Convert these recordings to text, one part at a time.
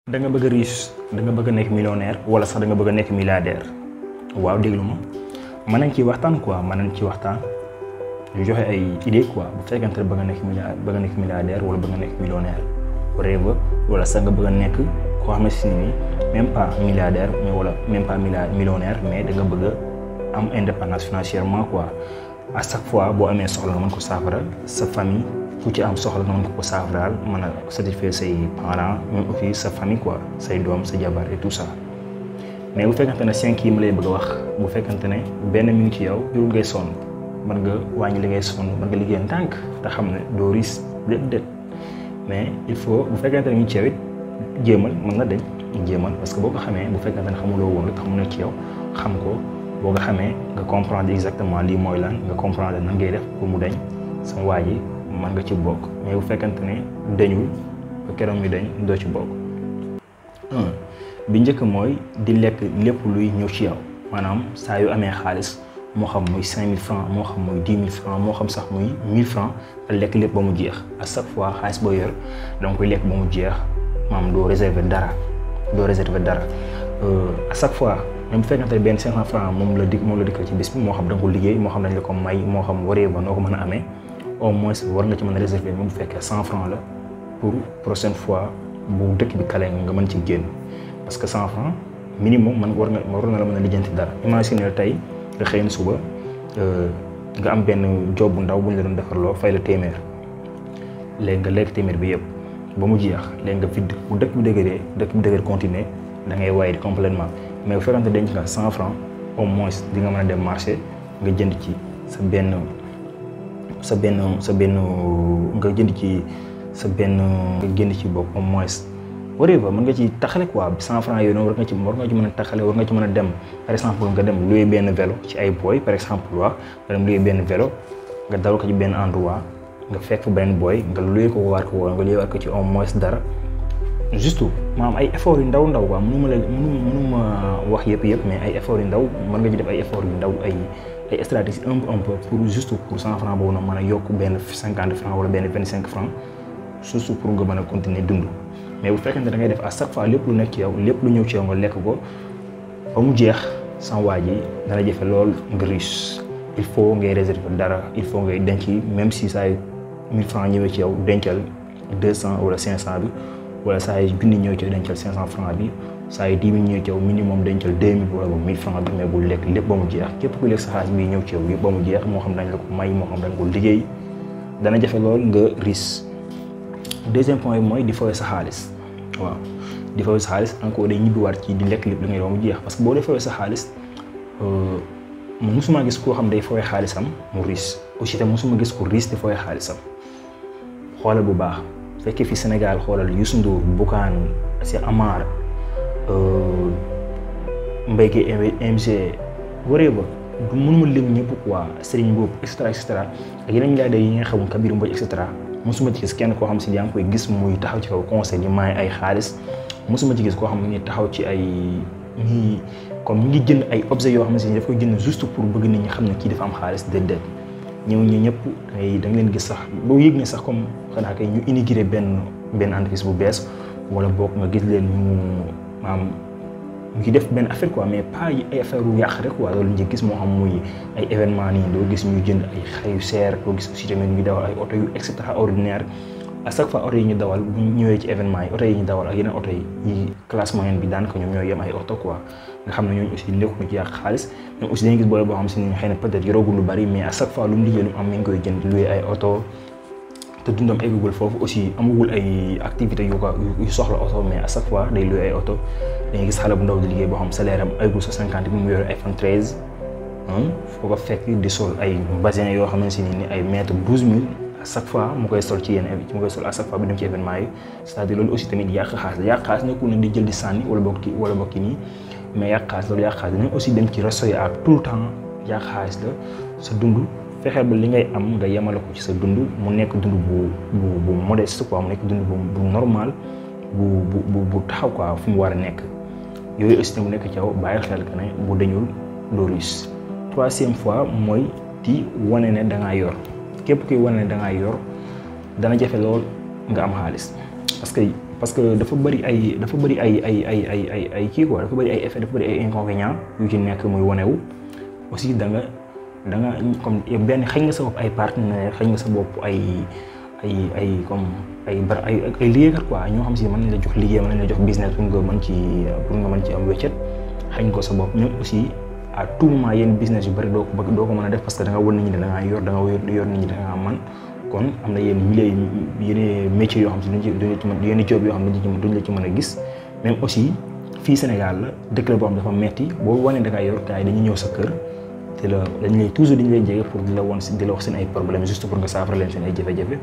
da nga bëgg a riche da nga bëgg a nekk millionnaire wala sax da nga bëgg a nekk milliardaire waaw déglu ma mën nañ ci waxtaan quoi mën nañ ci waxtaan ñu joxe ay idée quoi bu fekkente ne bëgg nga nekk milliardaire wala bëgg nga nekk millionnaire whatever wala sax nga bëgg a nekk koo xam ne si nii même pas milliardaire mais wala même pas millionnaire mais da nga bëgg a am indépendance financièrement quoi à chaque fois boo amee soxla nga mën ko saafara sa famille ku ci am soxla nga mën ko saafaraal mën a satisfaire say parents même aussi sa famille quoi say doom sa jabar et tout ça mais bu fekkante ne 5 yi ma lay bëgg a wax bu fekkante ne benn mi ngi ci yow jurul ngay sonn mën nga wàññi li ngay sonn mën nga liggéey ndànk te xam ne doo risque déet mais il faut bu fekkante ne mi ngi ci yow it jéemal mën na dañ jéemal parce que boo ko xamee bu fekkante ne xamuloo woon lu tax mu nekk ci yow xam ko boo ko xamee nga comprendre exactement lii mooy lan nga comprendre nan ngay def pour mu dañ sama waa ji mën nga ci bokk mais bu fekkante ne dañul ba keroog mi dañ doo ci bokk. bi njëkk mooy di lekk lépp luy ñëw ci yow maanaam saa yu amee xaalis moo xam muy 5000 francs moo xam muy 10 000 francs moo xam sax muy 1000 francs te lekk lépp ba mu jeex à chaque fois xaalis boo yor da nga koy lekk ba mu jeex maanaam doo réserver dara à chaque fois même bu fekkante ne benn 500 francs moom la dikkal ci bis bi moo xam da nga ko liggéey moo xam dañ la ko may moo xam waree ba noo ko mën a amee au moins war nga ci mën a réserver même bu fekkee 100 francs la pour prochaine fois bu dëkk bi kale nga mën ci génn parce que 100 francs minimum war na la mën a lijjanti dara imagine tey nga xëy na suba nga am benn job bu ndaw bu ñu la doon defarloo fay la téeméer léegi nga lekk téeméer bi yëpp ba mu jeex léegi nga vide bu dëkk bi dëgër continuer da ngay waaye di complètement mais bu fekkante denc nga 100 francs au moins di nga mën a dem marché nga jënd ci sa benn nga génn ci bopp au moins whatever mën nga ci taxale quoi 100 francs yooyu noonu war nga ci mën a taxale war nga ci mën a dem par exemple nga dem louer benn vélo ci ay boy par exemple nga dem louer benn vélo nga dawal ko ci benn endroit nga fekk benn boy nga louer ko war ko ci au moins dara juste maanaam ay effort yu ndaw quoi mënuma wax yëpp mais ay effort yu ndaw mën nga ci def ay effort yu ndaw ay stratégie un peu pour juste pour 100 francs boobu noonu mën a yokk benn 50 francs wala benn 25 francs juste pour nga mën a continuer dund mais bu fekkente da ngay def à chaque fois lépp lu nekk ci yow lépp lu ñëw ci yow nga lekk ko ba mu jeex sans waa ji dana jafe lool nga riche il faut ngay réserver dara il faut ngay denc même si saa yu 1000 francs ñëwee ci yow dencal 200 wala 500 bi wala saa yu junni ñëw ci yow dencal 500 francs bi saa yu 10 000 ñëw ci yow minimum dencal 2000 wala 1000 francs bi mais bu lekk lépp ba mu jeex képp ku lekk sa xaalis bi ñëw ci yow yëpp ba mu jeex moo xam dañ la ko may moo xam dañ ko liggéey dana jafe lool nga riche. Deuxième point bi mooy di fawee sa xaalis waaw di fawee sa xaalis encore day ñibbiwaat ci di lekk lépp li ngay doon mu jeex parce que boo dee fawee sa xaalis musuma gis koo xam day fawee xaalisam mu riche aussi tam musuma gis ko riche di fawee xaalisam xoolal bu baax fekkee fi Sénégal xoolal Youssou Ndour Bougane si Amar Mbaye Gueye MG waree ba du mënuma lim ñëpp quoi Serigne Mboup et cetera ak yeneen milliardaires yi nga xamul Kabir Mbodj et cetera mosuma ci gis kenn koo xam si yaa ngi koy gis muy taxaw ci kaw conseil yi may ay xaalis mosuma ci gis koo xam ne taxaw ci ay ñii comme ñu ngi jënd ay objets yoo xam ne si daf koy jënd juste pour bëgg nit ñi xam ne kii dafa am xaalis déedéet ñëw ñu ñëpp ay da nga leen gis sax boo yëg ne sax comme xanaa kay ñu inauguré benn entreprise bu bees wala boog nga gis leen ñu maam ngi def benn affaire quoi mais pas ay affaire yu yàq rek quoi loolu ñu gis moo xam muy ay événement nii doo gis ñu jënd ay xay yu seer doo gis aussi tamit ñu dawal ay oto yu extraordinaire à chaque fois oto yi ñu dawal bu ñu ñëwee ci événement yi oto yi ñu dawal ak yeneen oto yi classe moyenne bi daanaka ñoom ñoo yem ay oto quoi nga xam ne ñooñu aussi nekkuñu ci yàq xaalis mais aussi dañuy gis booy boo xam si ne xëy na peut-être yoragul lu bari mais à chaque fois lu mu liggéey lu mu am mi ngi koy jënd loué ay oto te dundam eggagul foofu aussi amagul ay activités yu soxla oto mais à chaque fois day loué ay oto dañuy gis xale bu ndaw di liggéey boo xam salaire am eggul sa 50 bi mu yor iPhone 13 foo ko fekk di sol ay basin yoo xamante ni ay mètre 12000 à chaque fois mu koy sol à chaque fois bi dem ci événement yi c'est-à-dire loolu aussi tamit yàq xaalis nekkul ne di jël di sànni wala bokki nii mais yàq xaalis dañu aussi dem ci resto yi ak tout le temps yàq xaalis la sa dund fexeel ba li ngay am nga yemale ko ci sa dund mu nekk dund bu modeste quoi mu nekk dund bu normal bu taxaw quoi fu mu war a nekk yooyu aussi mu nekk ci yow bàyyi xel que ne bu dañul doo riche. Troisième fois mooy di wane ne da ngaa yor képp kuy wane ne da ngaa yor dana jafe lool nga am xaalis parce que parce que dafa bëri ay kii quoi, dafa bëri ay effet, dafa bëri ay inconvénients yu ci nekk muy wanewu aussi. da nga comme benn xëy nga sa bopp ay partenaire, xëy nga sa bopp ay comme ay liggéeykat quoi, ñoo xam si mën nañ la jox liggéey, mën nañ la jox business pour nga mën ci am wéccet. xëy ko sa bopp même aussi à tout moment yenn business yu bëri doo ko mën a def parce que da nga wan nit ñi da ngaa yor nit ñi da ngaa man. kon am na yenn milieu yenn métiers yoo xam si duñ ci mën, yenn job yoo xam ne duñ la ci mën a gis. même aussi fii Sénégal la dëkk la boo xam dafa metti, boo wane da ngaa yor gars yi dañuy ñëw sa kër te la dañ lay toujours dañu lay jege pour di la wax seen ay problèmes juste pour nga saafara leen seen ay jafe-jafe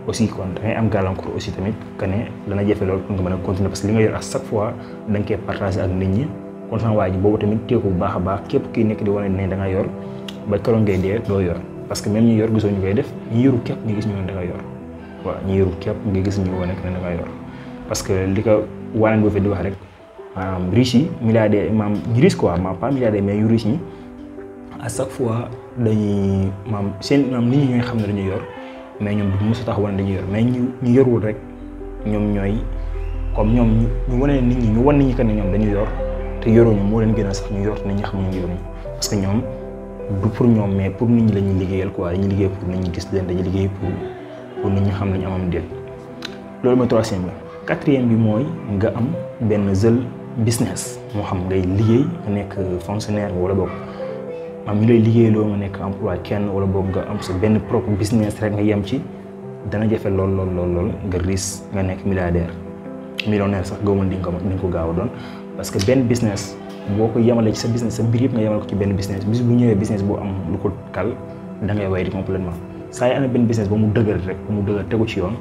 aussi. kon da ngay am gàllankoor aussi tamit que ne dana jafe loolu pour nga mën a continuer parce que li nga yor à chaque fois da nga koy partager ak nit ñi. kon sama waa ji boobu tamit téye ko bu baax a baax, képp kii nekk di wane ne da nga yor ba keroog ngay dee doo yor, parce que même ñi yor gisoo ñu koy def, ñi yoru képp nga gis ñu ne da nga yor. waaw ñi yoru képp nga gis ñu wane ne da nga yor, parce que li ko Warren Buffett di wax rek maanaam riche yi milliardaires maam ñu riche quoi, maam pas milliardaires mais yu riche ñi à chaque fois dañuy maam seen maam nit ñi ñooy xam ne dañuy yor mais ñoom du mos a tax wane dañuy yor, mais ñu yorul rek ñoom ñooy comme ñoom ñu wane nit ñi, ñu wan nit ñi que ne ñoom dañuy yor te yoruñu moo leen gën a sax ñu yor nit ñi xam ñu yoruñu, parce que ñoom du pour ñoom mais pour nit ñi la ñuy liggéeyal quoi, dañuy liggéey pour nit ñi gis leen, dañuy liggéey pour nit ñi xam nañu amam déet. loolu mooy troisième bi. quatrième bi mooy nga am benn seul business, moo xam ngay liggéey nga nekk fonctionnaire wala boog am ñu lay liggéeyloo nga nekk emploi kenn, wala boog nga am sa benn propre business rek nga yem ci, dana jafe lool nga riche nga nekk millionnaire sax gëwuma di nga ko gaaw a doon. parce que benn business boo ko yemalee ci sa business, sa mbir yëpp nga yemal ko ci benn business, bis bu ñëwee business boo am lu ko kal da ngay way di complètement. saa yi amee benn business ba mu dëgër tegu ci yoon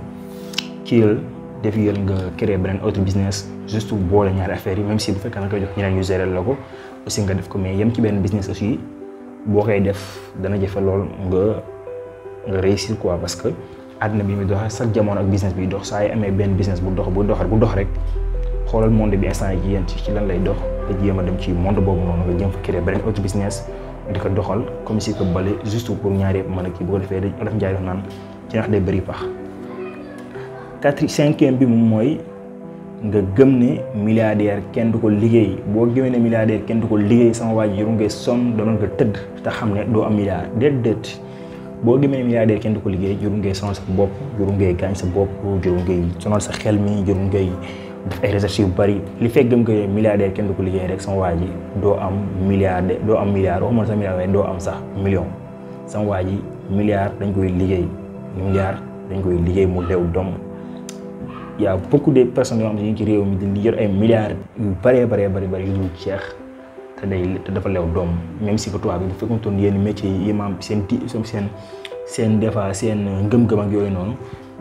ci def yël nga créer beneen autre business juste boole ñaari affaires yi, même si bu fekkee nga koy jox ñeneen ñu gérer la ko aussi nga def ko, mais yem ci benn business aussi boo koy def dana jafe lool nga réussir quoi. parce que àddina bi muy doxee chaque jamono ak business bi dox, saa yi amee benn business bu dox rek xoolal monde bi instant yi yéen ci lan lay dox, nga jéem a dem ci monde boobu noonu nga jéem fa créer beneen autre business di ko doxal comme si que bale juste pour ñaari yëpp mën a kii bu ko defee dañ def njaay dox naan ci nax day bëri pax. cinquième bi moom mooy nga gëm ne milliardaire kenn du ko liggéey. boo gëmee ne milliardaire kenn du ko liggéey sama waa ji juru ngay sonn doon nga tëdd te xam ne doo am milliard déedéet. boo gëmee ne milliardaire kenn du ko liggéey juru ngay sonal sa bopp, juru ngay gaañ sa bopp, juru ngay sonal sa xel mi, juru ngay def ay recherche yu bari. li fekk gëm nga milliardaire kenn du ko liggéey rek sama waa ji doo am milliard waxuma sa milliard waaye doo am sax million. sama waa ji milliard dañ koy liggéey mu leew dom. y a beaucoup de personnes yoo xam ne ñu ngi ci réew mi di yor ay milliards yu bari yu dul jeex te dafa leew doom. même si que tubaab bi bu fekkoon toon yenn métiers yi maam seen des fois seen ngëm-ngëm ak yooyu noonu,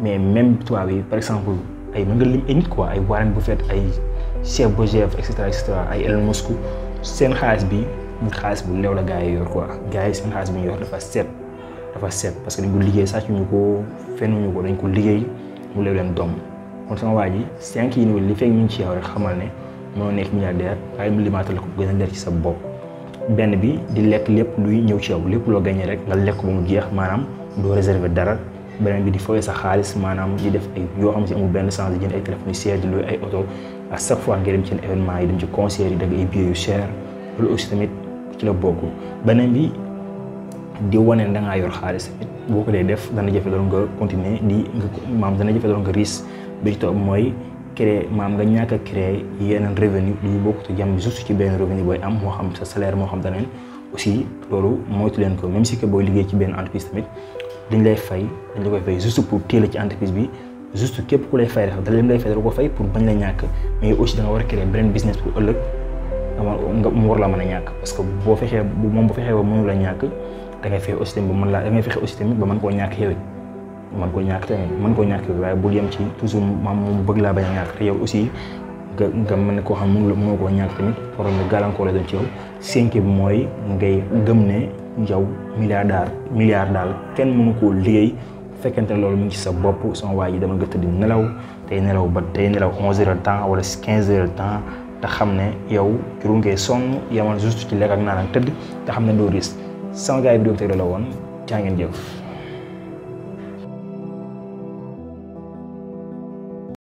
mais même tubaab yi par exemple ay mën nga lim ay nit quoi, ay Warren Buffett, ay Jeff Bezos et cetera ay Elon Musk, seen xaalis bu leew la gars yi yor quoi. gars yi seen xaalis bi ñu yor dafa set parce que dañ ko liggéey, sàccuñu ko, fenuñu ko, dañ ko liggéey mu leew leen doom. kon sama waa ji 5 yi nii li fekk ñu ngi ci yow rek xamal ne moo nekk milliardaire, waaye mu limaatal ko gën a leer ci sa bopp. benn bi di lekk lépp luy ñëw ci yow, lépp loo gagné rek nga lekk ba mu jeex, maanaam doo réserver dara. beneen bi di fooy sa xaalis, maanaam di def ay yoo xam si amul benn sens, di jënd ay téléphone yu cher, di luy ay oto à chaque fois nga dem ci événement yi, dem ci concert yi, dagg ay billets yu cher, loolu aussi tamit ci la bokk. beneen bi di wane ne da ngaa yor xaalis tamit boo ko dee def dana jafe loolu nga continuer dana jafe loolu nga risque. bi ci topp mooy créer nga ñàkk a créer yeneen revenu yu bokkut jàmm juste ci benn revenu booy am, moo xam sa salaire moo xam daneen aussi. loolu moytu leen ko, même si que booy liggéey ci benn entreprise tamit dañ la koy fay juste pour téela ci entreprise bi, juste képp ku lay fay rek da leen lay fay da ko fay pour bañ la ñàkk, mais aussi da nga war a créer beneen business pour ëllëg nga mu war la mën a ñàkk. parce que bu fexee ba mënu la ñàkk da ngay fexe aussi tamit ba mën koo ñàkk yow it. mën koo ñàkk waaye bul yem ci toujours moom bëgg laa bañ a ñàkk te yow aussi nga mën ne koo xam mënoo koo ñàkk tamit problème nga gàllankoor la doon ci yow. 5 bi mooy ngay gëm ne yow milliard daal kenn mënu koo liggéey. bu fekkente ne loolu mu ngi ci sa bopp sama waa ji dama nga tëdd nelaw tey nelaw 11 heures de temps wala 15 heures de temps te xam ne yow juru ngay sonn yamal juste ci lekk ak naan ak tëdd te xam ne doo risque. sama gars yi bi doon teg la woon jaa ngeen jëf.